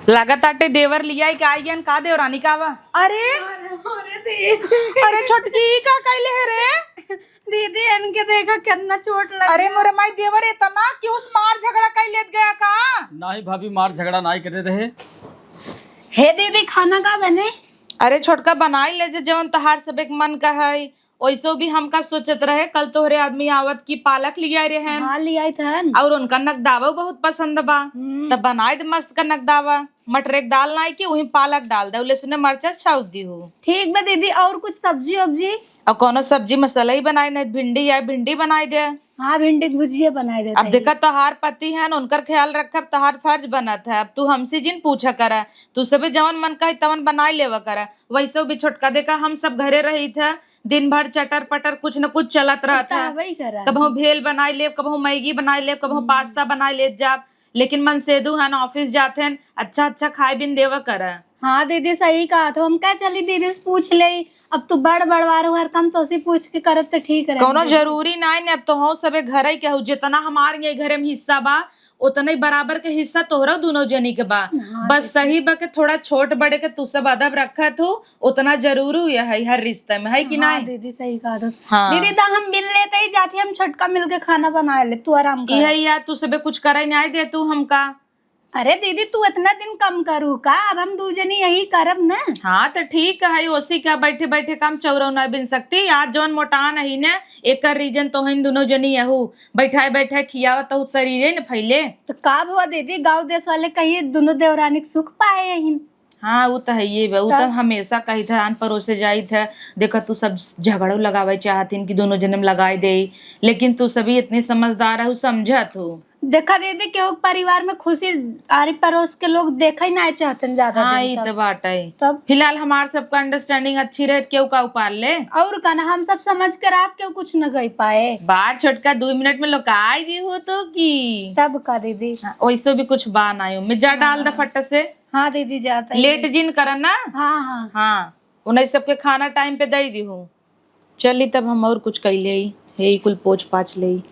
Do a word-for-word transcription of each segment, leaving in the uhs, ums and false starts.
लागत आटे देवर लिया के आई गन का देवरानी का बा? अरे, अरे, अरे, दीदी। अरे छोटकी, ई का कैले है रे? दीदी, इनके देखा कितना चोट लग अरे गया। मोरे माई, देवर इतना क्यों मार झगड़ा कर लेत गया का? नाही भाभी, मार झगड़ा नाही करे रहे। हे दीदी, खाना का बने? अरे छोटका, बनाई ले जे जवन तहार सब एक मन का है। ओइसो भी हमका सोचत रहे, कल तोहरे आदमी आवत की पालक लियाए रहेन। हाँ, लियाए थन। और उनका नगदावा बहुत पसंद बा। हम्म। तब बनाए दे मस्त का नगदावा। मटरे के दाल नाई की, वहीं पालक डाल दे, लहसुन मरचा छौंक दी हो। ठीक बा दीदी, और कुछ सब्जी वब्जी? और कोनो सब्जी मसाला ही बनाए, नहीं भिंडी या भिंडी बनाए दे। हाँ, भिंडी के भुजिया बनाए देते अब हैं। देखा, तोहार पति है न, उनकर ख्याल रखब तोहार फर्ज बनत है। अब तू हमसे जिन पूछा करा, तू सबे जवन मन कहे तवन बनाए लेवा करा। वैसे भी छोटका देखा, हम सब घरे रही थे, दिन भर चटर पटर कुछ न कुछ चलत रहत है। वही करा। कबहू भेल बनाई लेब, कबहू मैगी बनाई लेब, कबहू हम्म। पास्ता बनाई लेत जाब। लेकिन मनसेदू हन, ऑफिस जात हन, अच्छा अच्छा खाए बिन देवा करा। हाँ दीदी, सही कहा। तो हम क्या चली दीदी से पूछ ले, अब तू बड़ बड़वार हो, हर काम तो उसे पूछ के करब तो ठीक रहे। कोनो जरूरी नाई ने, अब तो हो सबे घर ही के हो, जितना हमार ये घरे में हिस्सा बा, उतना ही बराबर के हिस्सा तोहरा दोनों जनी के बा। हाँ, बस ठीक है। सही बा के थोड़ा छोट बड़े के तू सब अदब रखत हो, उतना जरूरी है हर रिश्ते में, है कि हाँ, नहीं? दीदी सही कहा तो। हाँ। दीदी, तो हम मिल लेते ही जाती, हम छोटका मिल के खाना बना ले, तू आराम कर। यही यार, तू सबे कुछ करे नहीं दे तू हमका। अरे दीदी, तू इतना दिन कम करू का? अब हम दू जनी यही करब ना। हाँ, तो ठीक है, ओसी का बैठे बैठे काम चौरौ ना बिन सकती। आज जौन मोटान है ना, एकर रीजन तो है दोनों जनी यहू बैठाए बैठाए खियावत, तो शरीरे न फैले। तो का हुआ दीदी, गाँव देश वाले कहिए दोनों देवरानी के सुख पाए यही। हाँ, वो तो है ये बा। वो तो तब? हमेशा कही था, आन परोसे जाई था, देखा तू सब झगड़ो लगावे चाहतीन कि दोनों जने में लगाए दे, लेकिन तू सभी इतनी समझदार है, समझत हो। देखा दीदी, केहू के परिवार में खुशी आरी पड़ोस के लोग देखे ही ना चाहतन ज्यादा हाँ, दिन ई तक। तो बात है। तब? फिलहाल हमार सबका अंडरस्टैंडिंग अच्छी रहे, केहू का उपार ले। और का ना, हम सब समझ कर आप केहू कुछ न कह पाए। बात छोटका दो मिनट में लुकाई दी हो तो की। तब का दीदी? हाँ, वैसे भी कुछ बा ना, में जा डाल द हाँ। फट से। हाँ दीदी, जाता ही लेट है। जिन करन ना। हाँ, हाँ। हाँ, उन्हें सबके खाना टाइम पे दे दी हो। चली तब हम और कुछ कइ लेई, हे ई कुल पोछ पाछ लेई।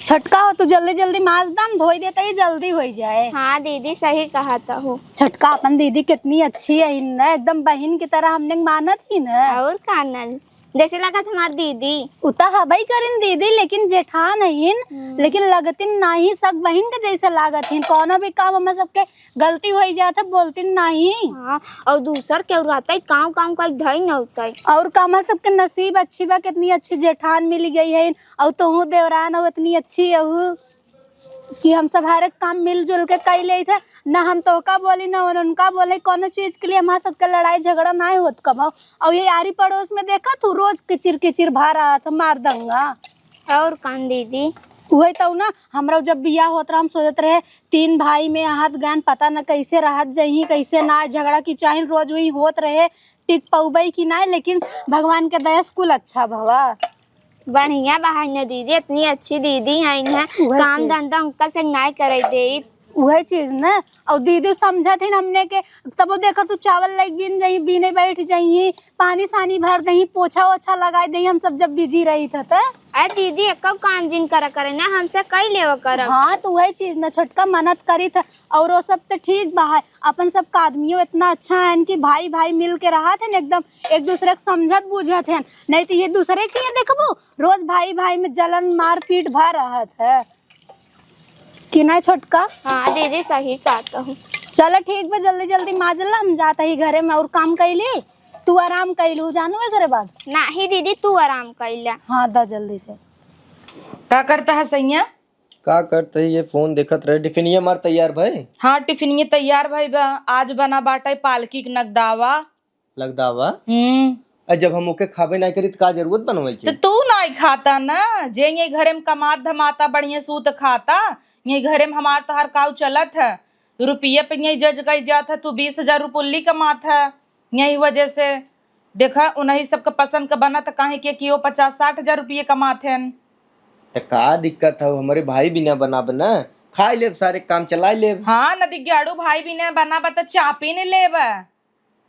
छोटका हो, तू जल्दी जल्दी माज दम, धोई देता ही जल्दी होई जाए। हाँ दीदी, सही कहा तो हो। छोटका, अपन दीदी कितनी अच्छी है न, एकदम बहिन की तरह हमने मानत ही न। और का न, जैसे लगत हमार दीदी। उ त हबई करिन दीदी, लेकिन जेठान हइन, हम्म। लेकिन लगतिन नाही, सग बहिन के जैसे लागत हिन। कौनो भी काम हमें सबके गलती होई जात है, बोलतिन नाही। हाँ, और दूसर केहू रहतई, काव काव का धई न होतई। और का, हमार सबके नसीब अच्छी बा, कितनी अच्छी जेठान मिल गई है, और तोहू देवरान हो, इतनी अच्छी हो कि हम सब हर एक काम मिलजुल के कई लेइत है। ना हम तोहका बोली, ना उन-, उनका बोले, कौनो चीज के लिए हमार सबके लड़ाई झगड़ा ना होत कबो। और ये आरी पड़ोस में देखा तू, रोज किचिर किचिर भा रहा था, मार दंगा। और कान दीदी? उहे तो ना, हमरा जब बियाह होत रहा, हम सोचत रहे, तीन भाई में हाथ गान, पता न कैसे रहत जही, कैसे ना, झगड़ा की चाहिन रोज वही होत रहे, टिक पउबई कि ना, लेकिन भगवान के दया से कुल अच्छा भवा। बढ़िया बा है न दीदी, इतनी अच्छी दीदी है न, उहे काम से। धंधा उनका से ना करे दे। उहे चीज न, और दीदी समझत ही हमने के, तब वो देखा तू चावल लेके बीन जाई, बीने बैठ जाई, पानी सानी भर दही, पोछा ओछा लगाई दही, हम सब जब बिजी रही था त। अरे दीदी, एको काम जिन करा करे ना, हमसे कई लेवा करब। हाँ, तो वही चीज ना, छोटका मनत करी था, और वो सब तो ठीक बा है। अपन सब का आदमियों इतना अच्छा है कि भाई भाई मिल के रहा थे ना, एकदम एक दूसरे के समझत बूझत हैं, नहीं तो ये दूसरे के ये देखबो, रोज भाई भाई में जलन मारपीट भा रहा था। कि ना छोटका? हाँ दीदी, सही कहत हो। चलो ठीक बा, जल्दी जल्दी माजला, हम जाता ही घरे में और काम कैली, तू आराम कैलू, जानू एकरे बाद। नाही दीदी, तू आराम कैला। हाँ, दा जल्दी से। का करता है सैया? का करते ही ये फोन देखत रहे। टिफिनिया मार तैयार भई? हाँ, टिफिनिया तैयार भई बा। आज बना बाटे पालकी के नगदावा। लगदावा। हम्म। अ, जब हम ओके खाबे नाई करी, त का जरूरत बनवाई के? त तू नाई खाता ना, जे ये घरे में कमात धमाता, बढ़िया सूत खाता, ये घरे में हमार तोहार काऊ चलत है, रुपये पे ये जज गई जात है, तू बीस हजार रुपये कमात है, यही वजह से देखा, उन्हीं सबके पसंद के बनत, काहे के कि वो पचास साठ हजार रुपये कमात हैं। त का दिक्कत है, हमारे भाई बिना बनाब ना, खाई लेब, सारे काम चलाई लेब। हाँ, नदी गाड़ू भाई बिना बनाब त चापी नहीं लेब।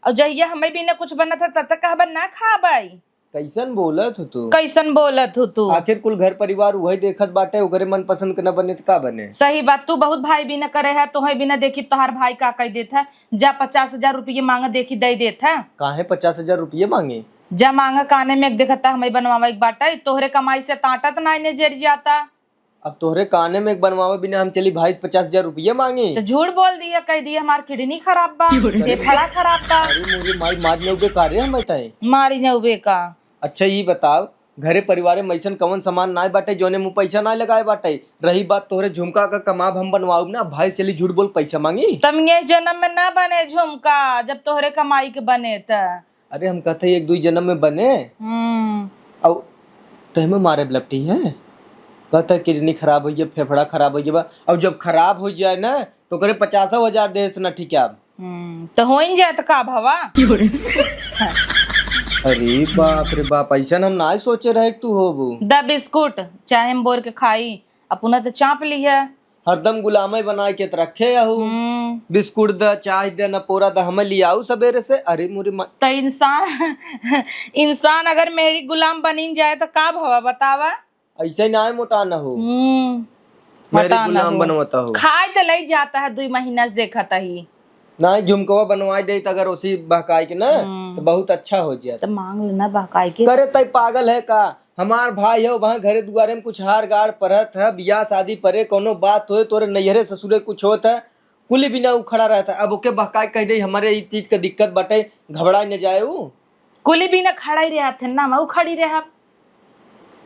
और जहिया हमें भी ना कुछ बनत है, तब तक कहबा ना खाबई। कैसन बोलत हो तू? कैसन बोलत हो तू? आखिर कुल घर परिवार उहइ देखत बाटे, ओकरे मनपसंद के न बने त का बने? सही बात, तू बहुत भाई बिना करे है, तोहइ बिना देखी तोहार भाई का कइ देत है। जा पचास हजार रुपये मांग, देखी दइ देत है। काहे पचास हजार रुपये मांगे? जा मांग, काने में एक देखता हमइ बनवावे के बाटे, तोहरे कमाई से तांटा त नाई ने जरि जाता। अब तोहरे काने में एक बनवावे बिना हम चली भाई से पचास हजार रुपये मांगी? त झूठ बोल दिया, कहि दिया हमार kidney खराब बा, फेफड़ा खराब बा। अरे मोरी माई, मार नेउबे का रे हमइ तइ? मारी नेउबे का? अच्छा ई बताव, घरे परिवारे में अइसन कवन सामान नाय बाटे जौने मुँह पैसा नाय लगाए बाटे? रही बात तोहरे झुमका का कमाब हम बनवाउब ना, भाई से चली झूठ बोल पैसा मांगी? तब ये जन्म में ना बने झुमका, जब तोहरे कमाई के बने त। अरे हम कहते एक दुइ जन्म में बने। हम्म। अउ तहमे मारे लपटी है, कहता kidney खराब होइ गया, फेफड़ा खराब होइ गया बा। अउ जब खराब होइ जाए ना तो ओकरे पचासो हजार देस ना ठीक है। हम्म, तो होइन जाए तो का भवा? अरे बाप रे बाप, अइसन हम नाय सोचे रहे कि तू होबू। द बिस्कुट, चाहे हम बोर के खाई, अपना तो चाप ली है। हरदम गुलामे बनाए के त रखे हऊ। हम्म। बिस्कुट द, चाय द, न पोरा द, हमें लियाऊ सबेरे से। अरे मोरे मा- त इंसान, इंसान अगर मेहरी गुलाम बनिन जाए त का भवा बतावा? अइसे नाय मोटा न हो। हम्म। मेहरी मोटा न गुलाम हो। बनवता हो। खाए त लई जाता है, दुई महीना से देखत ही। नाय, झुमकवा बनवाए दे त अगर ओसी बहकाए के ना, हम्म। त बहुत अच्छा हो जात। त मांग लेना बहकाए के। करे तई पागल है का? हमार भाई है, वहाँ घरे दुआरे में कुछ हार गाड़ परत है, बियाह शादी परे, कौनो बात होए, तोरे नैहरे ससुरे कुछ होत है, कुली बिना उ खड़ा रहत है। अब ओके बहकाए कह दे, "हमरे ई चीज के दिक्कत बाटे," घबराए न जाए उ। कुली बिना खड़ा ही रहत है ना, मैं उ खड़ी रहब।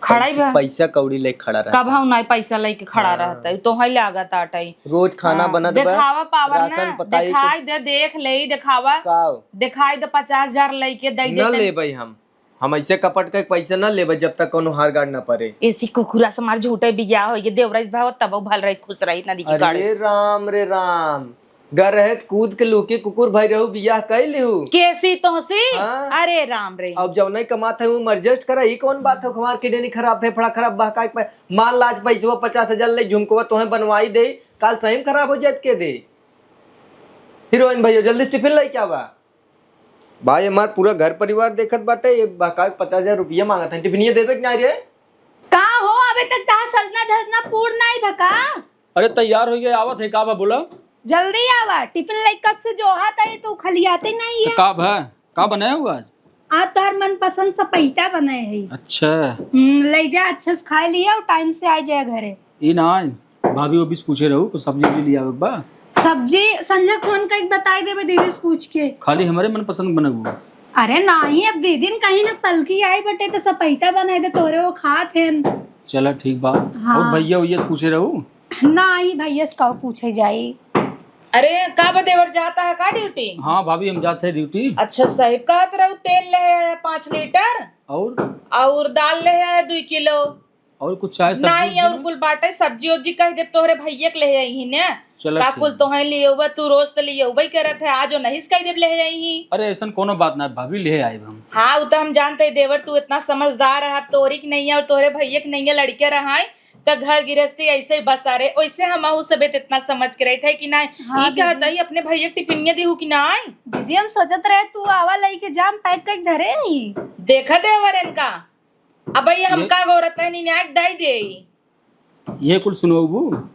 खड़ा ही पैसा, बा। पैसा कौड़ी ले खड़ा रहत है। कब हम ना पैसा लेके खड़ा हाँ। रहत है, तो है लागत आटे। रोज खाना हाँ, बनत बा, देखावा पावर ना, राशन पताई देखाई कुछ दे, देख ले, देखावा। का? देखाई दे, पचास हजार लेके दे न दे। लेबै हम। हम ऐसे कपट के पैसा ना लेबे जब तक कोनो हार गाड़ ना परे। ऐसी कुकुरा से मार झूठे बियाह होइए, देवराइस भाव तब भल रही, खुश रही, ना दिखी अरे काढ़े। राम रे राम, गरहत कूद के लुकी कुकुर भई रहू, बियाह कई लिहू। केसी तोहसी? हाँ। अरे राम रे। अब जब नहीं कमात है, वो adjust करा, ई कौन बात है? हमार kidney खराब, फेफड़ा खराब, बहकाए के पे-, मान लाज पैसवा पचास हजार ले झुमकवा तोहे बनवाई दे, काल सही में खराब हो जात के दे। हीरोइन भैया, जल्दी से टिफिन लेके आवा। भाई, हमार पूरा घर परिवार देखत बाटे, ये बहकाए पचास हजार रुपया मांगत है, टिफिनिया देबे कि नाई रे? का हो, अबे तक तहार सजना धजना पूर नाई भका? अरे, तैयार हो गया, आवत है, का बा बोला? जल्दी आवा, टिफिन लेके कब से जोहात है, तू खलियाते नहीं तो है। का भा, का बनाया हुआ आज? आज तोहर मनपसंद सपैता बनाए है। अच्छा। हम्म, ले जा, अच्छे से खाए लिया और टाइम से आ जाए घरे। ई ना, भाभी ओभी से पूछे रहू, कुछ सब्जी उब्जी लियावे के बा। सब्जी संझा फोन कइके बताई देबे दीदी से पूछ के। खाली हमरे मनपसंद बनबू? अरे नाही, अब दीदी न कहीं ना पलकी आई बटे तो सपैता बनाई दे, तोरे वो खात हेन। चला ठीक बा। हाँ। और भैया वैया से पूछे रहू? नाही, भैया से काऊ पूछे जाई। अरे का बा देवर, जाता है का ड्यूटी? हाँ भाभी, हम जाते हैं ड्यूटी। अच्छा साहब, कहत रहू तेल ले आया पाँच लीटर। और? और दाल ले आया दुई किलो। और कुछ चाहे सब्जी नाही, उब्जी और ना? कुल बाटे, सब्जी उब्जी कह देब तोहरे भैया के ले आई ही ने। चला का ठीक कुल बा। तोहे लिए हुआ, तू रोज त लिए हुआ ही करत है, आज वो नहीं से कह देब ले आई ही। अरे ऐसन कोनो बात ना भाभी, ले आइब हम। हाँ, उ त हम जानते ही देवर, तू इतना समझदार है, अब तोहरी के नहीं है और तोहरे भैया के नहीं है, लड़के रहाए त घर गिरस्ती ऐसे ही बसा रहे, वैसे हम अहू सबे त इतना समझ के रहे थे कि नहीं, हाँ ई कहत दीदी। ही अपने भैया के टिफिनिया देहू कि नहीं? दीदी हम सोचत रहे तू आवा लई के जाम पैक करके धरे ही। देखा देवर इनका, अब ये हम ये का गोरत है, नी न्याय दई दे। ये कुल सुनोबू?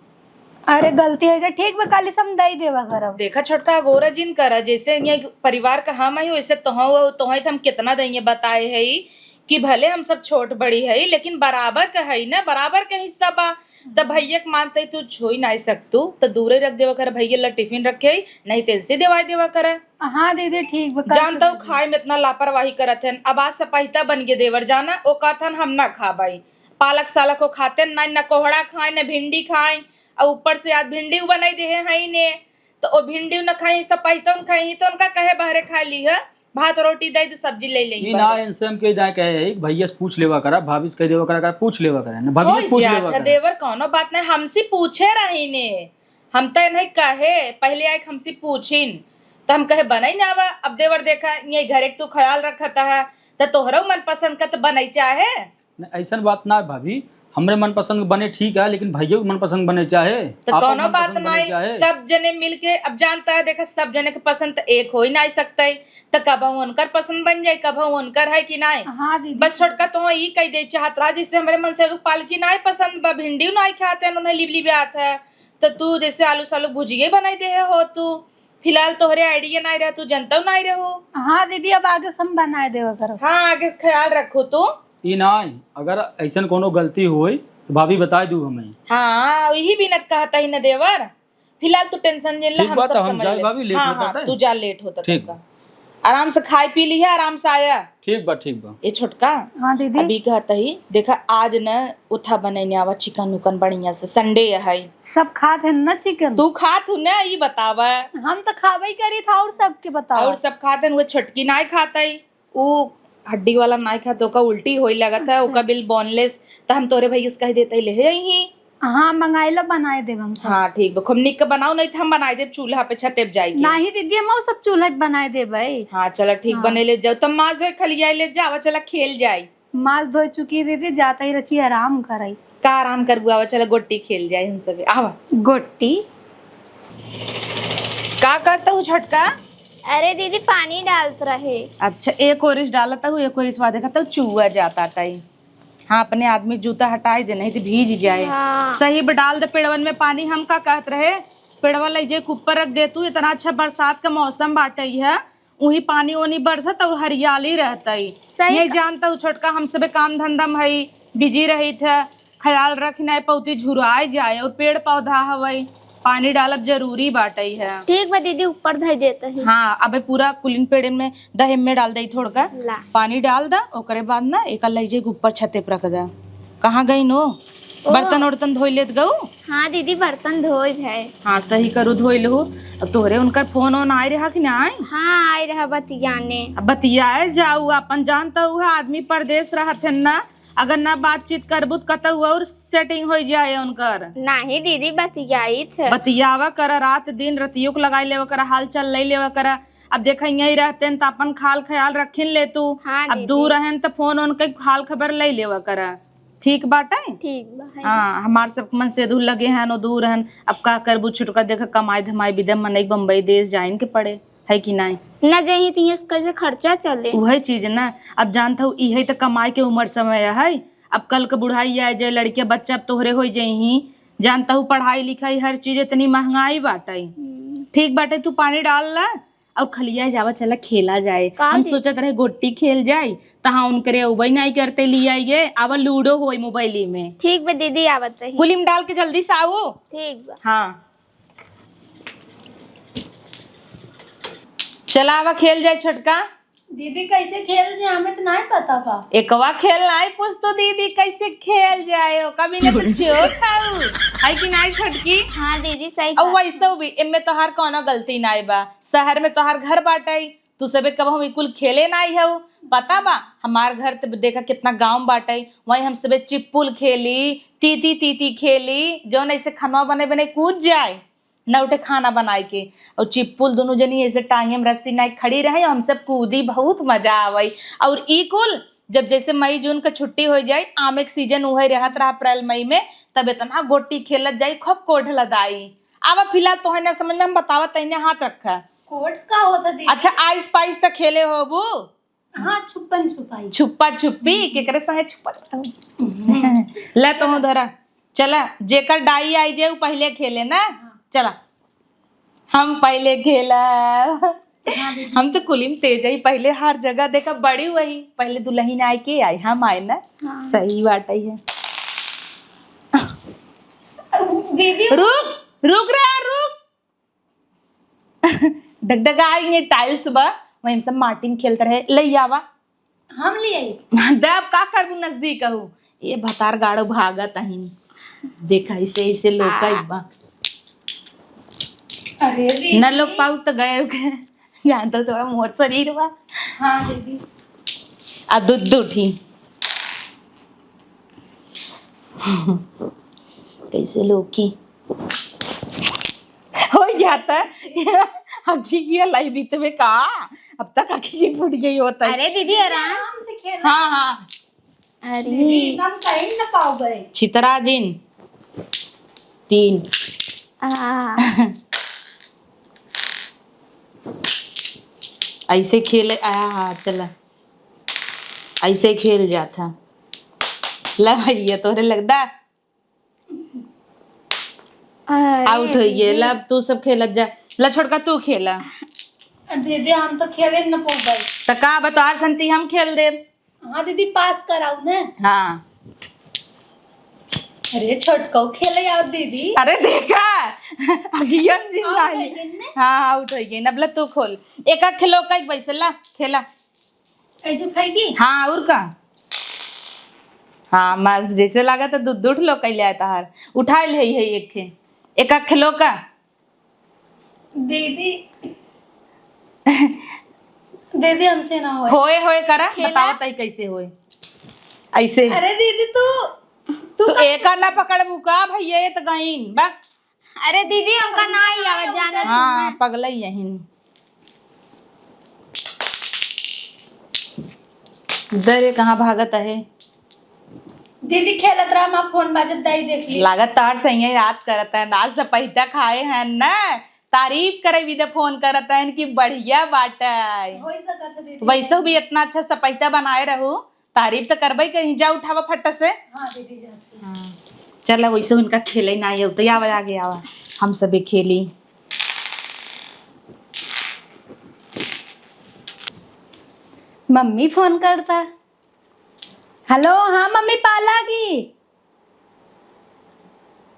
अरे गलती हो गई, ठीक बा, काली से हम दई देवा करब। देखा छोटका, गोरा जिन करा, जैसे ये परिवार का हम है, वैसे तोहू, तोहई त हम कितना दइए बताए है कि भले हम सब छोट बड़ी है, लेकिन बराबर का है ना, बराबर का हिस्सा बा। त भैया के मानते तू छोई नाई सकतू, त दूरे रख देवा कर, भैया ला टिफिन रखे, नहीं तेल से देवाई देवा कर। हाँ दीदी, ठीक बा, कल से जानता हूँ दे देब। खाए में इतना लापरवाही करत हन। अब आज सपहिता बन गए देवर जाना, ओ कहत हन हम ना खाबाई। पालक सालक को खाते ना, न कोहड़ा खाए, न भिंडी खाए, और ऊपर से आज भिंडी बनाई देहे हैं ने, तो ओ भिंडी न खाई, सपहिता न खाई, तो उनका कहे बहरे खा ली है, भात रोटी दे दे, सब्जी ले लेंगे ई ना, बहरे। इनसे हम के जाए कहे है, भैया से पूछ लेवा करा, भाभी से कह देवा करा, करा, पूछ लेवा करा, ना भाभी से होइ पूछ जात लेवा है करा। देवर, कौनो बात नहीं, हमसे पूछे रही ने, हम त नहीं कहे, पहले आए हमसे पूछिन, त हम कहे बनई ना आवा। अब देवर देखा, ये घरे के तू ख्याल रखत है, त तोहरो मन पसंद का त बनई चाहे। नहीं, ऐसन बात ना है भाभी, हमरे मनपसंद बने ठीक है, लेकिन भैया के मनपसंद बने चाहे, तो आपन कौनो बात मनपसंद बने नाई, चाहे। सब जने मिलके, अब जानता है, देखा, सब जने के पसंद तो एक हो ही नाई सकते, तो कबहू उनकर पसंद बन जाए, कबहू उनकर, है कि नाई? हाँ दीदी। बस छोटका तो ई कह दे चाहत रहा, जैसे हमरे मनसेधू के पालकी नाई पसंद बा, भिंडी नाई खाते हैं, उन्हें लिबलिबात है, तो तू जैसे आलू सालू भुजिए बनाई दे हो तू, फिलहाल तोहरे idea नाई रहे, तू जनतौ नाई रहो। हाँ दीदी, अब आगे से हम बनाए देवे करो। हाँ, आगे से ख्याल रखो तू। ई नाई, अगर ऐसन कोनो गलती होई तो भाभी बताए दू हमें। हाँ, यही बिनत कहता ही न देवर। फिलहाल तू tension जिन ले, ठीक हम बात, सब हम समझ जाए ले। भाभी, late हाँ, होता हाँ, है। तू जा, late होता ठीक। तुमका। आराम से खाए पी लिहा, आराम से आया। ठीक बा, ठीक बा। ए छोटका, हाँ दीदी। अभी कहता ही, देखा, आज न उथा बनैने आवा chicken उकन बढ़िया से, Sunday है। सब खात हैं ना chicken? तू खात हूँ ना, ई बतावा। हम तो खाबे ही करी था, और सबके बतावा। और सब खात हैं, वो छोटकी नाई खात है, ऊ हड्डी वाला नाई खात, ओका उल्टी होई लगत है, अच्छा। ओका बिल boneless, तो हम तोरे भैया से कह देते ही ले आई ही। हाँ, मंगाई लो, बनाए देब हम सब। हाँ, ठीक बा। खूब निक के बनाओ, नहीं तो हम बनाए देब चूल्हा पे, छते पे जाई के। नहीं दीदी, हम सब चूल्हा पे बनाए देबै। हाँ, चला, ठीक हाँ। बने ले जाओ, तब माज धोए खलियाई ले जाओ, चला खेल जाई। माज धोए चुकी दीदी, जाता ही रची आराम कराई। का आराम करबू, आवा, चला गोटी खेल जाए हम सब, आवा। गोटी? का करता हूँ छोटका? अरे दीदी, पानी डालत रहे। अच्छा, एक ओरिस डालता हूँ, एक ओरिस बाद देखता हूँ, चुआ जाता टाई। हाँ, अपने आदमी जूता हटाई दे, नहीं तो भीज जाए। हाँ। सही बा, डाल दे पेड़वन में पानी। हम का कहत रहे, पेड़वा लइ जाए के ऊपर रख दे तू। इतना अच्छा बरसात का मौसम बाटे है, उही पानी ओनी बरसत और हरियाली रहतई। सही नहीं का- जानता हूँ छोटका, हम सबे काम धंधा में हई, busy रहित है, ख्याल रख नहीं पौती, झुराए जाए और पेड़ पौधा हवई। पानी डालब जरूरी बाटई है। ठीक बा दीदी, ऊपर धइ देत ही। हाँ, अबे पूरा कुलिन पेड़न में दहेम में डाल दई थोड़का। ला। पानी डाल दा, ओकरे बाद ना एका लइ जाइके ऊपर छते पे रख दा। कहाँ गई नो? ओ। बर्तन उर्तन धोई लेत गऊ? हाँ दीदी, बर्तन धोई है। हाँ, सही करू, धोई लहू। अब तोहरे उनकर फोन ओन आए रहा कि ना आए? हाँ, आए रहा बतियाने। अब बतियाए जाऊ, अपन जानता हुआ आदमी परदेस रहत है ना, अगर ना बातचीत करबू त कतहु और setting होइ जाए उनकर। नाही दीदी, बतियाइत है। बतियावा करा, रात दिन रतियो के लगाई लेवा करा, हाल चाल लई लेवा करा। अब देखा, यहीं रहते हैं त अपन खाल ख्याल रखिन ले तू। हाँ अब दीदी। दूर रहन त फोन ओन के हाल खबर लई लेवा करा। ठीक बाटे? ठीक बा, है। हाँ, हमार सब मन से दूर लगे हैं, नो दूर रहन। अब का करबू छुटका, देखा कमाई धमाई बिदे मनई बम्बई देश जाइन के पड़े। है कि नाई? ना जही तिहे से कैसे खर्चा चले? उहे चीज ना, अब जानत हऊ, इहे त कमाए के उमर समय है। अब कल के बुढ़ाई आए जाए, लड़के बच्चा अब तोहरे होइ जइहीं, जानत हऊ, पढ़ाई लिखाई हर चीज इतनी महंगाई बाटे। हम्म। ठीक बाटे, तू पानी डाल ला और खलिया जावा, चला खेला जाए। का हम दे- सोचत रहे गोटी खेल जाए, तहाँ उनकरे उबई नाई करते लिया ये, आवा लूडो होई मोबाइली में। ठीक बा दीदी, आवत रही। कुलिम डाल के जल्दी से आओ। ठीक बा। हाँ। चला आवा खेल जाए छोटका। दीदी कैसे खेल जाए, हमें तो नहीं पता बा। एकवा खेल नहीं पूछ तो दीदी कैसे खेल जाए, ओका बिना तो चोक खाऊ। है कि नहीं छोटकी? हाँ दीदी, सही और बात। वैसे भी इनमें तोहार कोनो गलती नहीं बा, शहर में तोहार घर बाटे, तू सबे कबहू ई कुल खेले नाई हऊ। पता बा, हमार घर त देखा कितना गाँव बाटे, वहीं हम सबे चिप्पुल खेली, तीती तीती खेली, जौन ऐसे खनवा बने बने कूद जाए, न उठे खाना बनाए के। और चिप्पुल दोनों जनी ऐसे टांगे में रस्सी नाई खड़ी रहे, हम सब कूदी, बहुत मजा आवे। और ई कुल जब जैसे मई जून का छुट्टी हो जाए, आमे के सीजन उहे रहत रहा अप्रैल मई में, तब इतना गोटी खेलत जाई, खूब कोढ़ लदाई। अब फिलहाल तोहे ना समझ में, हम बतावत तैने हाथ रखा। कोट का होता दीदी? अच्छा, आइस पाइस त खेले होबू? हाँ, छुपन छुपाई। छुपा छुपी, केकरे संगे छुपा छुपाई? हम्म। ले तुम उधर आ। चला, जेकर डाई आई जाए, उ पहले खेले ना। हाँ। चला, हम पहले खेला। हाँ, दीदी। हम तो कुलिम तेज ही, पहले हर जगह देखा बड़ी वही, पहले दुल्हन आए के आई, हम आए ना। हाँ। सही बात है। दीदी। रुक, रुक रे, रुक। डगडगा आई ये tiles बा, वहीं सब माटी में खेलत रहे, ले आवा। हम ले आई। दे, अब का करबू, नजदीक हऊ। ये भतार गाड़ो भागत अहिन। देखा, इसे, इसे लोग का आ। बा। अरे दीदी। न लोग पाऊ तो गए के। जान तो थोड़ा मोर शरीर बा। हाँ दीदी। आ दूध, दूध ही। कैसे लोग की हो जाता है। अखी की लाई बीत में का, अब तक अखी की फूट गई होता है। अरे दीदी, आराम आराम से खेल। हाँ, हाँ। अरे। दीदी, एकदम कहीं न पाओगे। छितरा जिन। तीन। आ। ऐसे खेले, आ, हाँ, चला। ऐसे खेल जात है। ला भैया, तोहरे लगदा। अरे आउट होइए। दीदी। ला, अब तू सब खेलत जा। ला छोटका, तू खेला। दीदी, हम तो खेले न पउबे। त का बा, तोहार संती हम खेल देब। हाँ दीदी, पास कराऊ ने। हाँ। अरे छोटका खेले आओ दीदी। अरे देखा, अगियन जी आउट नाई। हो गइन ने? हाँ, आउट हो गइन। अब ला तू खोल, एक एक खेलो का एक बैसे ला खेला। ऐसे फेंकी? हाँ, और का? हाँ, मस्त, जैसे लागत है दू दू ठो लौकैले आए तहार। उठाए ले है एक खे। एक आँख लौका। दीदी, दीदी, हमसे ना होए। होए, होए करा, खेला? बतावत है कैसे होए। ऐसे। अरे दीदी, तू, तू तू का एका ना पकड़बू का भैया, ये तो गईन, बक। अरे दीदी, हमका ना ही आवे, जानत हाँ, हूँ। पगलई यहिन। दरे कहाँ भागत आहे? दीदी खेलत रहा, हमार फोन बाजत, दाई देख ली। लागत तार सही याद करत है, आज सपहिता खाए हैं ना, तारीफ करे भी दे फोन करत है कि बढ़िया बाटे। होई सकत है दीदी। वैसे भी इतना अच्छा सपहिता बनाए रहू, तारीफ तो करबे कहीं, जा उठावा फट से। हाँ, दीदी, जाती। हाँ। चला, वैसे उनका खेले ना आए, तो आवा, आगे आवा, हम सभी खेली। मम्मी फोन करता। हेलो, हाँ मम्मी, पाला की।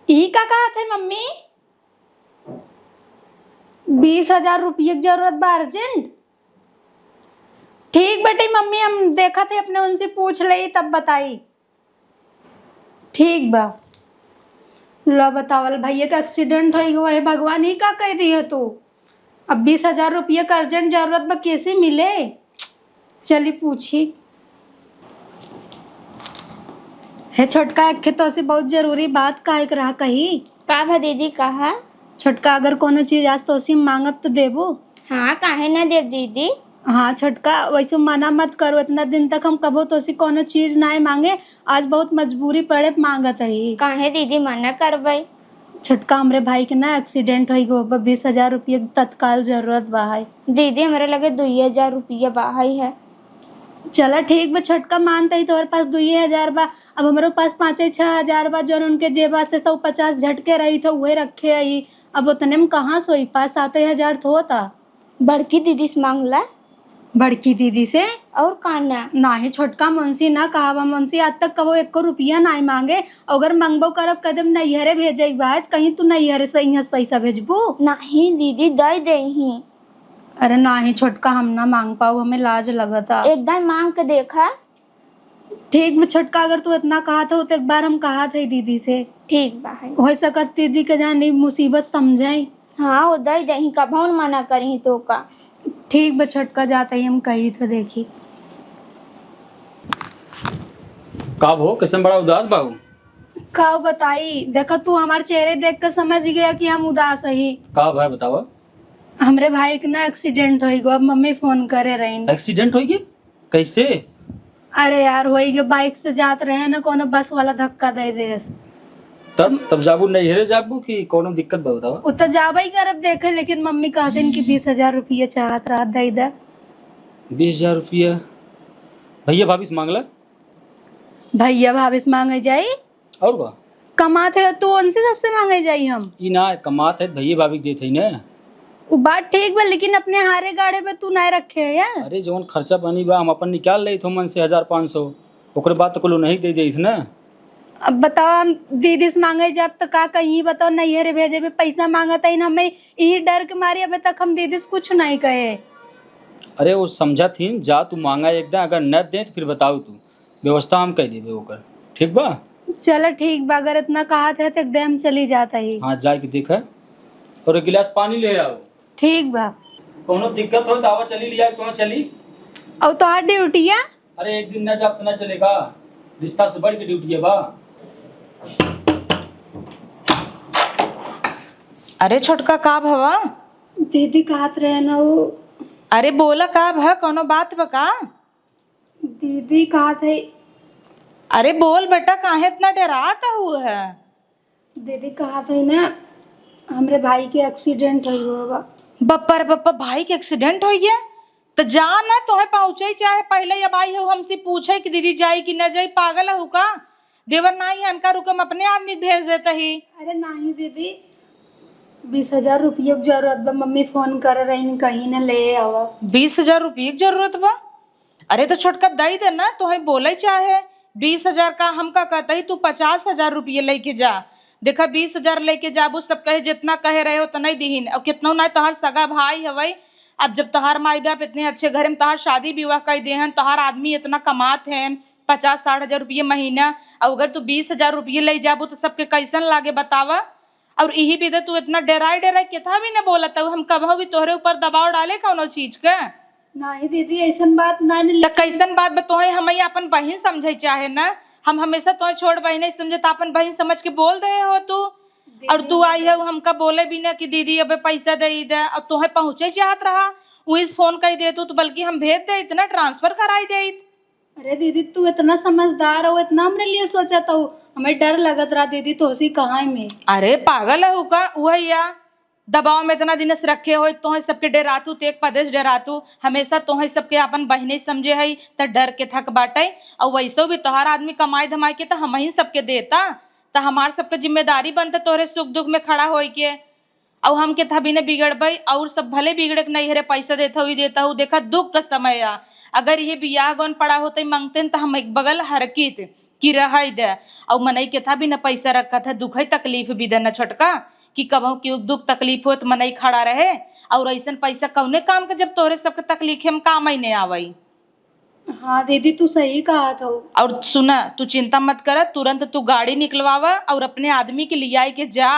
ई का कहत है मम्मी? बीस हजार रुपये की जरूरत बा अर्जेंट। ठीक बेटी, मम्मी हम देखत है अपने उनसे पूछ लेई तब बताई। ठीक बा। लो बतावल भैया का एक्सीडेंट होइ गवा है, भगवान ही का कह दियो तू। अब बीस हजार रुपये का अर्जेंट जरूरत बा, कैसे मिले? चली पूछी। हे छोटका, एक खे तोसे बहुत जरूरी बात कहे के रहा कही। का भा दीदी, कहा? छोटका, अगर कोनो चीज आज तोसे मांगब तो देबू? हाँ, काहे ना देब दीदी? हाँ छोटका, वैसे मना मत करो, इतना दिन तक हम कबो तोसे कोनो चीज नाय मांगे, आज बहुत मजबूरी पड़े मांगत हई। काहे दीदी मना करबै? छोटका, हमरे भाई के ना एक्सीडेंट होइ गो बा, बीस हजार रुपये के तत्काल जरूरत बा है। दीदी, हमरे लगे दुइये हजार रुपया बा है। चला ठीक बा छोटका, मानत ही तोहरे पास दुइये हजार बा, अब हमरे पास पाँचे छह हजार बा, जौन उनके जेबा से सौ पचास झटके रही थे, उहे रखे ही। अब उतने में कहाँ से होई, पाँच साते हजार तो होता। बड़की दीदी से मांग ला। बड़की दीदी से? और का ना? नाही छोटका, मुंशी ना कहावा, मुंशी आज तक कबो एको रुपया नाही मांगे। अगर मंगबो करब, कह देब नैहरे भेजे के बा, त कहीं तू नैहरे से इहाँ से पैसा भेजबू? नाही दीदी, दे देही। अरे नाही छोटका, हम ना मांग पाऊ, हमें लाज लगता। एक दाई मांग के देखा। ठीक बा छोटका, अगर तू इतना कहत हो तो एक बार हम कहत है दीदी से। ठीक बा है। हो सकत दीदी के जान ई मुसीबत समझे। हाँ, वो दे देही, कभौन मना करी तो का। ठीक बा छोटका, जात है हम कही तो देखी। का भो, कैसन बड़ा उदास बाऊ? का बताई, देखा तू हमार चेहरे देख के समझ गया कि हम उदास हई। का भाई बतावा? हमरे भाई के ना एक्सीडेंट होई गो, अब मम्मी फोन करे रही। एक्सीडेंट होई गई? कैसे? अरे यार, वही के बाइक से जात रहे ना, कोनो बस वाला धक्का दे देस। तब, तब जाबू नैहरे जाबू कि कोनो दिक्कत बा बतावा? उ तो जाबे ही करब देखे, लेकिन मम्मी कहतिन कि बीस हजार रुपये चाहत रहत, दे दे। बीस हजार रुपया? भैया भाभी से मांगला। भैया भाभी से मांगे जाई? और का? कमात है तू, उनसे सबसे मांगे जाई हम? ई ना, कमात है भैया भाभी के देत है ना। उ बात ठीक बा, लेकिन अपने हारे गाड़े पे तू ना रखे है यार। अरे जौन खर्चा पानी बा हम अपन निकाल लेत हो मन से हजार पाँच सौ, ओकरे बाद तो कुल नहीं दे देत ना। अब बताओ हम दीदी से मांगे जाब तो का कहीं, बताओ नैहरे भेजे पे पैसा मांगत है ना, हमें यही डर के मारे अबे तक हम दीदी से कुछ नहीं कहे। अरे वो समझत ही, जा तू मांगा एक दिन, अगर न दे तो फिर बताओ तू। व्यवस्था हम कइ देबे ओकर, ठीक बा? चला ठीक बा, अगर इतना कहत है तो एकदम चली जात ही। हाँ, जाए के देखा और एक गिलास पानी ले आओ। ठीक बा। कौनो दिक्कत हो तो आवा, चली लिया, कहाँ चली? और तोहार ड्यूटिया? अरे एक दिन ना जाब तो ना चलेगा, रिश्ता से बढ़ के ड्यूटी है बा। अरे छोटका, का भवा? दीदी कहत रहे ना वो। अरे बोला, का भा, कौनो बात बा का? दीदी कहत है, अरे बोल बेटा, काहे इतना डेरात हऊ है? दीदी, कहा था ना, हमरे भाई के accident होइ गवा बा। बप्पा रे बप्पा, भाई के accident होइ गया? त जा ना, तोहे पहुँचे चाहे पहिले। अब आई हऊ हमसे पूछे कि दीदी जाई कि न जाई, पागल हऊ का? देवर नाहीं है, अनका रुके, हम अपने आदमी के भेज देत ही। अरे नाहीं दीदी, बीस हजार रुपये के जरूरत बा, मम्मी फोन कर रही, कहीं न ले आवा। बीस हजार रुपये के जरूरत बा? अरे तो छोटका दई दे ना, तोहे बोले चाहे बीस हजार का, हमका कहता ही तू पचास हजार रुपये लेके जा। देखा, बीस हजार लेके जाबू, सब कहे जितना कहे रहे उतना ही दिहिन, और कितनो ना तोहार सगा भाई हवई। अब जब तोहार माई बाप इतने अच्छे घर में तोहार शादी विवाह कर दे हैं, तोहार आदमी इतना कमात हैं, पचास साठ हजार रुपये महीना, और अगर तू बीस हजार रुपये ले जाबू तो सबके कैसन लागे बतावा? और इही विधे तू इतना डेराए डेराए केथा भी न बोलत हऊ, हम कबहू भी तोहरे ऊपर दबाव डाले कौनो चीज के? नहीं दीदी, ऐसन बात ना न, त लेकिन कैसन बात बा? तोहे हमई अपन बहिन समझे चाहे ना, हम हमेशा तोहे छोट बहिन ही समझे, त अपन बहिन समझ के बोल दे हो तू। और दीदी, तू आई है हमका बोले भी ना कि दीदी अबे पैसा दे दे, और तोहे पहुँचे चाहत रहा, वहीं से फोन कर दे तू, तो बल्कि हम भेज दे, इतना ट्रांसफर कराई दे। अरे दीदी, तू इतना समझदार हो, इतना हमरे लिए सोचत हो, हमें डर लगत रहा दीदी, तोहसी कहाँ में। अरे पागल हऊ का? उहै या दबाव में इतना दिन से रखे होई, तोहे सबके डेरातू, तेक पदेश डेरातू, हमेशा तोहे सबके आपन बहिने समझे हई, त डर के थक बाटे। और वैसे भी तोहार आदमी कमाई धमाई के त हमही सबके देता, त हमार सबके जिम्मेदारी बनता तोहरे सुख दुख में खड़ा होई के। अउ हमके थबी ने बिगड़बई, अउर सब भले बिगड़े के नैहरे पैसा देत हऊ, ई देत हऊ, देखा दुख का समय आ। अगर ये बियाह गौन पड़ा होतई मंगते न, त हम एक बगल हरकित कि रहई दे। अउ मनई के थबी न पैसा रखत है, दुख है तकलीफ भी देना छोटका, कि कबहू केहू दुख तकलीफ होत मनई खड़ा रहे, अउर ऐसन पैसा कौने काम के, जब तोहरे सबके तकलीफे में काम ही नहीं आवई। हाँ दीदी, तू सही कहत हऊ। और सुना, तू चिंता मत करा, तुरंत तू गाड़ी निकलवावा और अपने आदमी के लियाई के जा।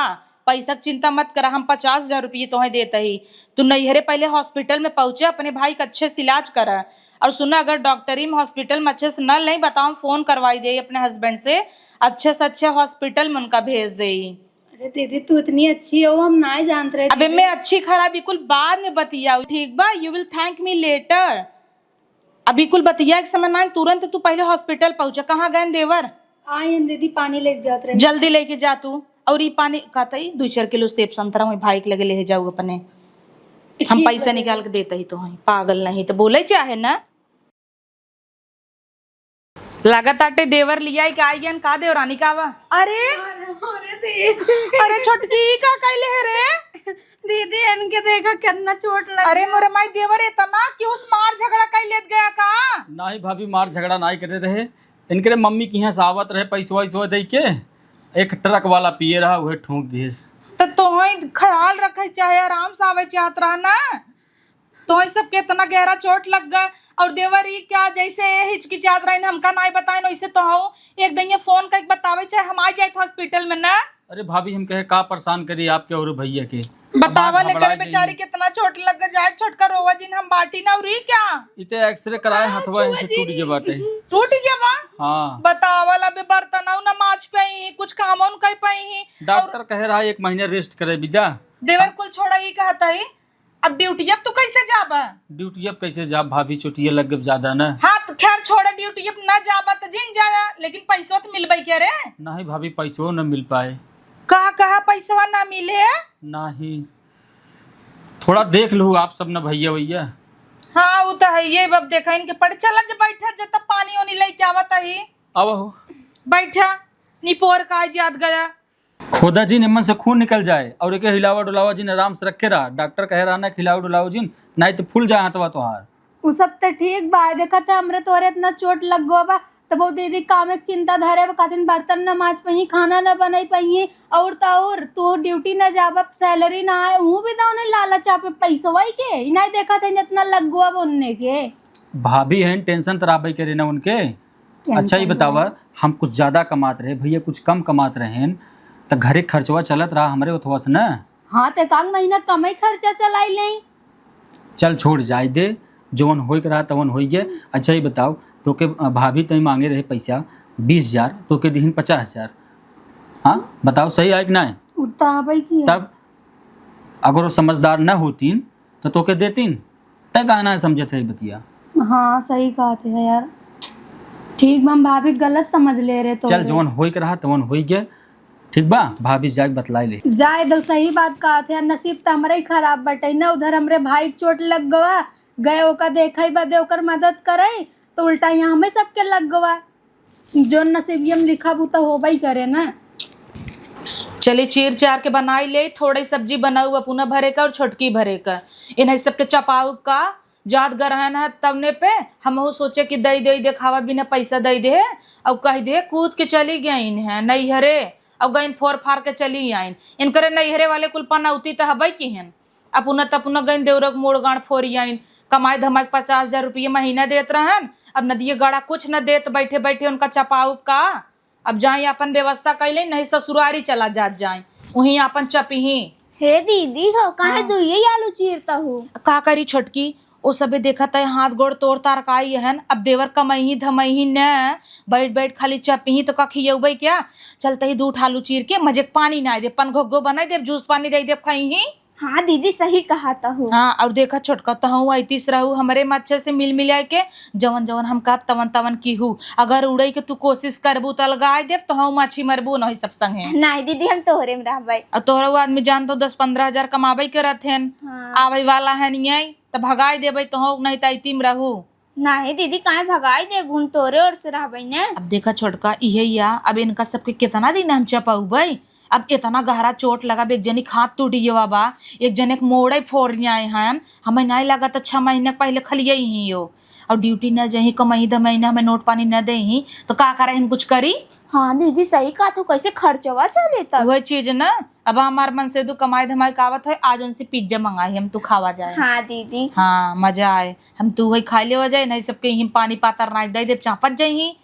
पैसा के चिंता मत करा, हम पचास हजार रुपये तोहे देत ही। तू नैहरे पहले हॉस्पिटल में पहुँचे, अपने भाई का अच्छे से इलाज करा। और सुना, अगर डॉक्टरी में हॉस्पिटल में अच्छे से न लें, बताओ, हम फोन करवाई दे अपने हस्बैंड से, अच्छे से अच्छे हॉस्पिटल में उनका भेज दे। अरे दीदी, तू इतनी अच्छी हो, हम ना जानत रहे अबे दीदी। मैं अच्छी खराब बिल्कुल बाद में बतियाऊ, ठीक बा? You will thank me later। अभी कुल बतिया के समय ना, तुरंत तू पहले हॉस्पिटल पहुँचा। कहाँ गए देवर? आए हैं दीदी, पानी लेके जात रहे। जल्दी लेके जा तू। और ई पानी कहता ही, दो चार किलो सेब संतरा वहीं भाई के लगे ले जाऊ अपने। हम ठीक पैसा बा निकाल दीदी। के देते ही तो हैं, पागल नहीं तो बोले चाहे ना। लागत आटे देवर लिया ही का आइयन का देवरानी का बा? अरे अरे, अरे दीदी। अरे छोटकी, ई का कैले है रे? दीदी, इनके देखा कितना चोट लग अरे मोरे माई, देवर इतना क्यों मार झगड़ा कर लेत गया का? नाही भाभी, मार झगड़ा नाही करे रहे। इनके मम्मी के यहाँ से आवत रहे पैसवा वैसवा दे के, एक ट्रक वाला पिए रहा, उहे ठोंक दिस। तो तोहई ख्याल रखे चाहे, आराम से आवे चाहत रहा ना। तोहई सबके इतना गहरा चोट लग गए, और देवर ई क्या जैसे ये हिचकिचात रहे, हमका नाही बताए, वैसे तोहऊ एक दिन ये फोन करके बतावे चाहे, हम आ जाए हॉस्पिटल में ना। अरे भाभी, हम कहे का परेशान करी आपके और भैया के? बतावा, हमार लेकर घबराए बेचारी नहीं। कितना चोट लग गए, जाए छोटका रोवा जिन हम बाटी ना, और ई क्या? इते एक्सरे कराए, हाँ, हथवा छुआ ऐसे जी। टूट गया बाटे। टूट गया बा? हाँ। बतावा ला बे, बर्तन ना माज पाई ही, कुछ काम उन कर पाई ही। डॉक्टर और कहे रहा एक महीने रेस्ट करे बिदा। देवर कुल छोड़ा, ई कहता ही, अब ड्यूटी अब तू कैसे जाबा? ड्यूटी अब कैसे जाब भाभी, चोटिया लग गब ज्यादा ना। हाँ, तो खैर छोड़ा, ड्यूटी अब ना जाबा तो जिन जाया, लेकिन पैसवा तो मिलबे के रे। नहीं भाभी, पैसवा न मिल पाए। कहा, कहा पैसवा ना मिले? नहीं, थोड़ा देख लू आप सब न भैया वैया। हाँ, वो तो है, ये अब देखा इनके पड़। चला जब बैठा, जब तक पानी ओनी लेके आवत ही। अब हो। बैठा, निपोर का आज याद गया। खोदा जिन, एमन से खून निकल जाए, और एके हिलावा डुलावा जिन, आराम से रखे रहा। डॉक्टर कहे रहा ना कि हिलावा डुलावा जिन, नाहीं तो फूल जाए हाथवा तोहार। उ सब तो ठीक बा, देखत है हमरे तोरे इतना चोट लग गो बा, तब वो दीदी काम एक चिंता धरे बा, कहतिन बर्तन न माज पाई, खाना न बनाई पाई, और तो और तू ड्यूटी न जाबा, सैलरी ना आए, ऊ भी तो उन्हें लालच आपे पैसवा के, ई नाहीं देखत है इतना लग गो बा उनने के। भाभी हैं, टेंशन तो रहबे करे ना उनके। टेंशन अच्छा, ये बतावा, नहीं। हम कुछ ज्यादा कमात रहे, भैया कुछ कम कमात रहेन, त घरे खर्चवा चलत रहा हमरे ओथवा से ना। हाँ, त एकाक महीना कमई खर्चा चलाई लेई। चल, छोड़, जाए दे, जवन होए के रहा, तवन होई गए। अच्छा, ये बताओ, तोके, अ, भाभी तई मांगे रहे पैसा बीस हजार, तोके दिहिन पचास हजार। हाँ, बताओ, सही आए कि ना? उतना आवे की है। तब अगर वो समझदार न होतीन, त तोके देतीन। तय काहे ना समझत है बतिया? हाँ, सही कहत है यार। ठीक बा, हम भाभी गलत समझ ले रहे तो चल, जवन होई के रहा तवन होई गया। ठीक बा, भाभी जाके बतलाई ले। जाए दो, सही बात कहत है, नसीब तो हमरे ही खराब बटे ना, उधर हमरे भाई के चोट लग गवा, गए ओका देखे बदे, ओकर मदद करे, तो उल्टा यहाँ हमें सबके लग गवा। जो नसीबिया में लिखा बू तो होबे ही करे ना। चली चीर चार के बनाई ले, थोड़ी सब्जी बनाऊ अपना भरे का और छोटकी भरे का। इन्हें सबके चपाऊ का जात गरहन है तवने पे हमहू सोचे कि दई दई देखावा बिना पैसा दई दे, और कह दे कूद के चली गईन है नैहरे, और गईन फोर फार के चली आइन। इनकरे नैहरे वाले कुल पनौती त हबई की हन, अपना त अपना गईन देवरक मोड़ गांड फोरी आइन। कमाई धमाई के पचास हजार रुपये महीना देत रहन, अब नदिये गड़ा कुछ न देत, बैठे बैठे उनका चपाउब का। अब जाई अपन व्यवस्था कैले, नहीं ससुरारी चला जात जाई, वहीं अपन चपिही। हे दीदी हो, काहे हाँ। दुइये आलू चीरता हूँ? का करी छोटकी, ओ सबे देखत है हाथ गोड़ तोड़ तार का आई हन। अब देवर कमैही धमैही न, बैठ बैठ खाली चपिही तो का खियौबै क्या? चलते ही दू ठो आलू चीर के मजे के पानी नाई दे, पन घोग्गो बनाई देब, जूस पानी दे देब, खैही। हाँ दीदी, सही कहत हूँ। हाँ, और देखा छोटका, तहूँ ऐतीस रहू हमरे माछे से मिल मिलाए के, जवन जवन हम कहब तवन तवन कीहू। अगर उड़े के तू कोशिश करबू त अलगाए देब, तहूँ माछी मरबू नहीं सब संगे। नहीं दीदी, हम तोहरे में रहबै। और तोहरा वो आदमी जान तो दस पन्द्रह हजार कमाबै के रहथेन, हाँ। आवे वाला है नहीं, त भगाए देबै तहूँ, नहीं त ऐती में रहू। नहीं दीदी, काहे भगाई देबू, हम तोरे ओर से रहबै ने। अब देखा छोटका, इहे या, अब इनका सबके कितना दिन हम चपौबै? अब इतना गहरा चोट लगा, अब एक जनी के हाथ टूट गया बा, एक जने के मोड़े फोड़ आए हन, हमें नहीं लगा तो छह महीने पहले खलिए ही हो, और ड्यूटी न जही, कमही धमही न हमें नोट पानी न दे ही, तो का करे हम कुछ करी? हाँ दीदी, सही कहा तू, कैसे खर्चवा चले तब? वही चीज ना, अब हमार मन से दू कमाई धमाई का आवत है, आज उनसे पिज्जा मंगाई हम, तू खावा जाए। हाँ दीदी। हाँ, मजा आए, हम तू वही खा लेवा जाए, नहीं सबके ही पानी पातर नाई दे देब, चापत जही।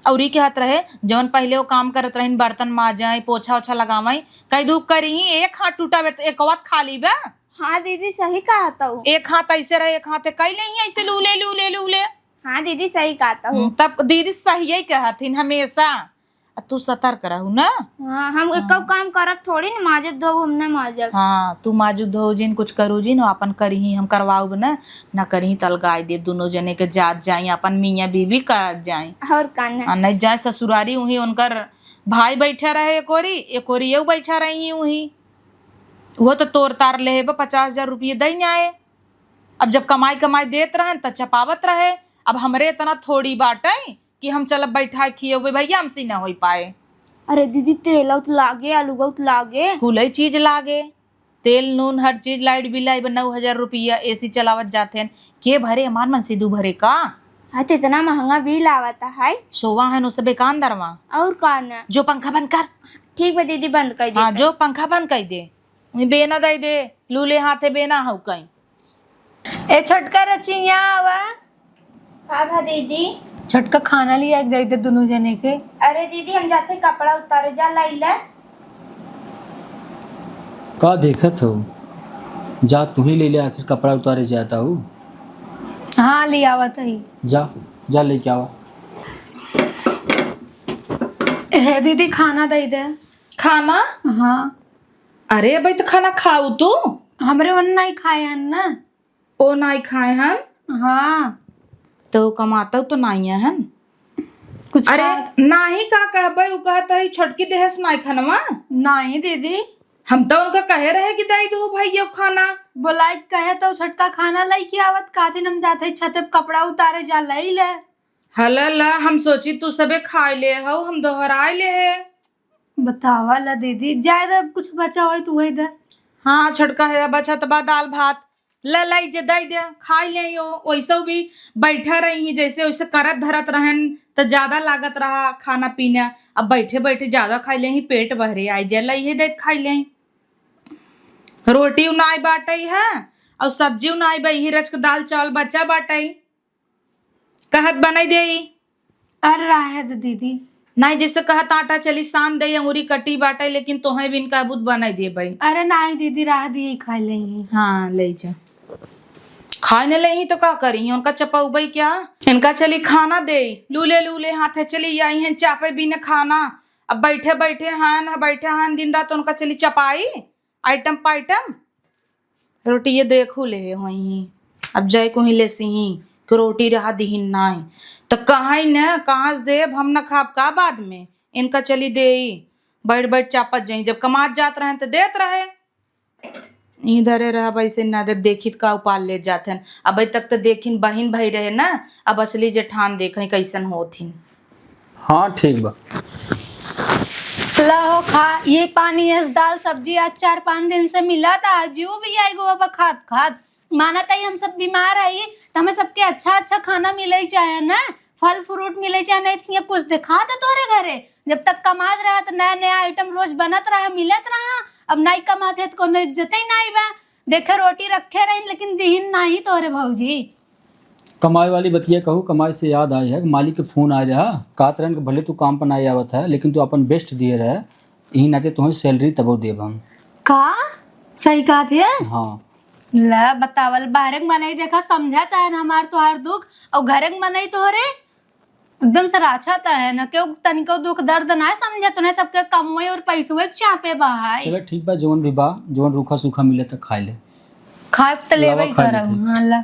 और ई कहत रहे, जवन पहले वो काम करत रहिन, बर्तन माजाई, पोछा ओछा लगावाई, कह दू करी ही, एक हाथ टूटा बे तो एक वात खा ली बा। हाँ दीदी, सही कहा तू। एक हाथ ऐसे रहे, एक हाथ कई ले ही ऐसे लूले, लूले, लूले। हाँ दीदी, सही कहा तू। हम्म, तब दीदी सही ही कहथिन हमेशा। आ तू सतर्क रहू ना। हाँ, हम हाँ। एको काम करब थोड़ी न, माजब धोब हम न माजब। हाँ, तू माजू धो जिन, कुछ करू जिन, अपन करिही हम करवाउब न, न करिही त अलगाई देब, दुनो जने के जात जाई, अपन मियाँ बीबी करत जाई। और का न? आ, नहीं जाए ससुरारी, उही उनकर भाई बैठा रहे एक ओरी, एक ओरी एउ बैठा रही उही। वो तो तोर तार लेहे बा, पचास हजार रुपये दई आए। अब जब कमाई कमाई देत रहन त चपावत रहे। अब हमरे इतना थोड़ी बाटे कि हम चलब बैठा खियौबे भैया, हमसे न होई पाए। अरे दीदी, तेल उत लागे, आलू उत लागे। कुलई चीज लागे, तेल नून हर चीज, लाइट बिल आई बा नौ हजार रुपया, एसी चलावत जात हन। के भरे? हमार मन से दू भरे का? हाँ, तो इतना महंगा बिल आवता है। सोवा है नो सबे कान दरवा। और का न? जो पंखा बंद कर। ठीक बा दीदी, बंद कर दे। हाँ, जो पंखा बंद कर दे। बेना दे दे, लूले हाथे बेना हौ कहीं। ए छोटका रचिया आवा। का भा दीदी? छोटका खाना लिया के दे दे दुनू जने के। अरे दीदी, हम जाते कपड़ा उतारे, जा लाई ले। का देखत हो? जा तू ही ले ले, आखिर कपड़ा उतारे जाता हूँ। हाँ, ले आवत ही। जा, जा लेके आवा। हे दीदी, खाना दे दे। खाना? हाँ। अरे अबे तो खाना खाऊ तू? हमरे मन नहीं खाए हन ना। ओ नाई खाए हन? हाँ। तो कमाता तो नाई हन। कुछ अरे खात- नाही का कहबे, उ कहत है छोटकी देहस नाई खनवा। नहीं दीदी। हम तो उनका कहे रहे कि दे दू भैया खाना। बोलाई कहे तो छोटका खाना लेके आवत, काथिन हम जाते छते पे कपड़ा उतारे जा ले ले। हला ला, हम सोची तू सबे खाए ले हऊ, हम दोहराए ले है। बतावा ला दीदी, जाए दे, अब कुछ बचा होई तू वही दे। हाँ, छोटका है, बचत बा दाल भात, ले लाई जे दे दे, खाई ले यो। वैसे भी बैठा रही ही, जैसे वैसे करत धरत रहन त ज्यादा लागत रहा खाना पीना। अब बैठे बैठे ज्यादा खाई ले ही, पेट बहरे आई जे, लई है दे खाई ले। रोटी उनाई बाटई है और सब्जी उनाई बा, यही रचक दाल चावल बचा बाटई। कहत बनाई देई। अरे रहे दे दीदी। नाहीं, जैसे कहत आटा चली सान देई, अंगूरी कटी बाटे, लेकिन तोहे बिन काबूत बनाई देबई। अरे नाहीं दीदी, रहे दी, खा लेंगे। हाँ, ले जा। खाए न लेही तो का करी, उनका चपौबई क्या? इनका चली खाना देई, लूले लूले हाथे चली आई हैं चापे बिन खाना। अब बैठे बैठे हन, बैठे हन दिन रात, उनका चली चपाई। आइटम पाइटम, रोटी ये देखू ले होई ही। अब जाए को ही ले सी ही, कि रोटी रहा दिहिन नाहीं। त कहई न, कहाँ से देब, हम न खाब का बाद में? इनका चली देई, बैठ बैठ चापत जाई, जब कमात जात रहेन त देत रहे। ई धरे रहब ऐसे न देब, देखित का उपाल लेत जात हन। अबे तक त देखिन बहिन भई रहे न, अब असली जेठान देखई कैसन होत हिन। हाँ, ठीक बा। ला हो खा, ये पानी, यस दाल सब्जी आज चार पाँच दिन से मिला था, जीव भी आई गो अब खात खात। माना ताई हम सब बीमार हई, त हमें सबके अच्छा अच्छा खाना मिले चाहे ना, फल फ्रूट मिले चाहे, नहीं तो कुछ देखा था तोरे घरे। जब तक कमात रहा त नया नया आइटम रोज बनत रहा, मिलत रहा। अब नहीं कमात है त कोनो इज्जत ही नहीं बा। देखे रोटी रखे रही लेकिन दिहिन नहीं तोरे भौजी। कमाई वाली बतिया कहू, कमाई से याद आया है, मालिक के फोन आया रहा, कहत रहन कि भले तू काम पर नहीं आवत है लेकिन तू अपन बेस्ट दिए रहे, यही नाते तुम्हें सैलरी तबो देब हम। का? सही कहत है? हाँ। ला बतावल, बाहरे के मनई देखा समझत है हमार तोहार दुख, और घरे के मनई तोहरे एकदम से राछत है न, केहू तनिको दुख दर्द ना समझत, उन्हें सबके कमवे और पैसवे के चापे बा है। चलो ठीक बा, जवन भी बा, जवन रूखा सूखा मिले त खाए ले। खाए त लेवे लावा ही खा करब। लेते। हाँ ला।